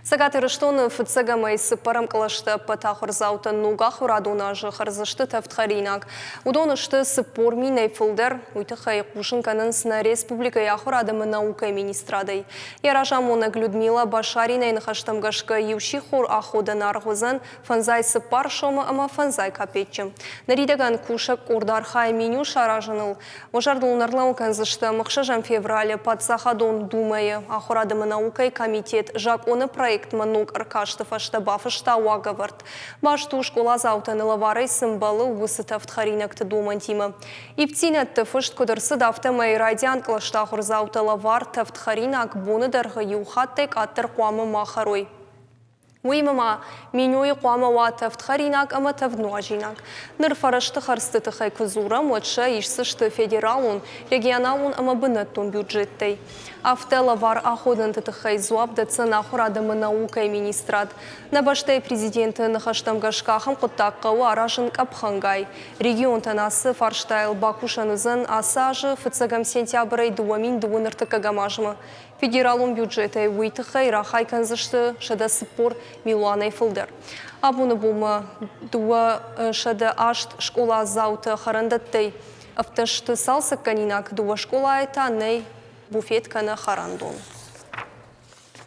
Цӕгат Ирыстоны фыццӕгӕмӕй цыппӕрӕм кълӕсты ӕппӕт ахуырдзаутӕн ног ахуырадон азы хӕрдзысты тӕвдхӕринаг. Уыдон сты 40 минӕй фылдӕр. Уый тыххӕй хъусын кӕнынц нӕ республикӕйы ахуырад ӕмӕ наукӕйы министрадӕй. Йӕ разамонӕг Людмила Башаринайы ныхӕстӕм гӕсгӕ иу сихор аходӕн аргъ уыдзӕн 54 сомы ӕмӕ фӕндзай капеччы. Ныридӕгӕн кусӕг къорд архайы меню саразыныл. Уӕ зӕрдыл ын ӕрлӕууын кӕндзыстӕм, ӕхсӕзӕм февралы Паддзахадон Думӕйы Ахуырад ӕмӕ наукӕйы комитет закъоны проектмӕ ног ӕркасты фӕстӕ бафыста уагӕвӕрд. Баст у скъоладзаутӕн лӕварӕй цы мбӕлы, уыцы тӕвд хӕринӕгты домӕнтимӕ. Ивддзинӕдты фыст куыд ӕрцыд, афтӕмӕй райдиан кълӕсты ахуырдзаутӕ лӕвар тӕвд хӕринаг боны дӕргъы иу хаттӕй къаддӕр хъуамӕ ма хӕрой. Уыимӕ ма менюйы хъуамӕ уа тӕвдхӕринаг ӕмӕ тӕвднуазинаг. Ныр фӕрӕзты хӕрдзты тыххӕй куы дзурӕм, уӕд сӕ исдзысты федералон, регионалон ӕмӕ бынӕттон бюджеттӕй. Афтӕ лӕвар аходӕнты тыххӕй дзуапп дӕтдзӕн ахуырад ӕмӕ наукӕйы министрад. Нӕ бӕстӕйы президенты ныхӕстӕм гӕсгӕ ахӕм хъуыддаг хъӕуы аразын къӕпхӕнгай. Регионтӕн ацы фарстайыл бакусӕн уыдзӕн ацы азы фыццӕгӕм сентябрӕй 2002 ӕртыккӕгӕм азмӕ. Федералон бюджетӕй уый тыххӕй рахай кӕндзысты 140 милуанӕй фылдӕр. Абоны бонмӕ 208 скъоладзаутӕ хӕрӕндӕттӕй ӕфтӕсты цалцӕггӕнинаг, дыууӕ скъолайы та нӕй буфет кӕнӕ хӕрӕндон.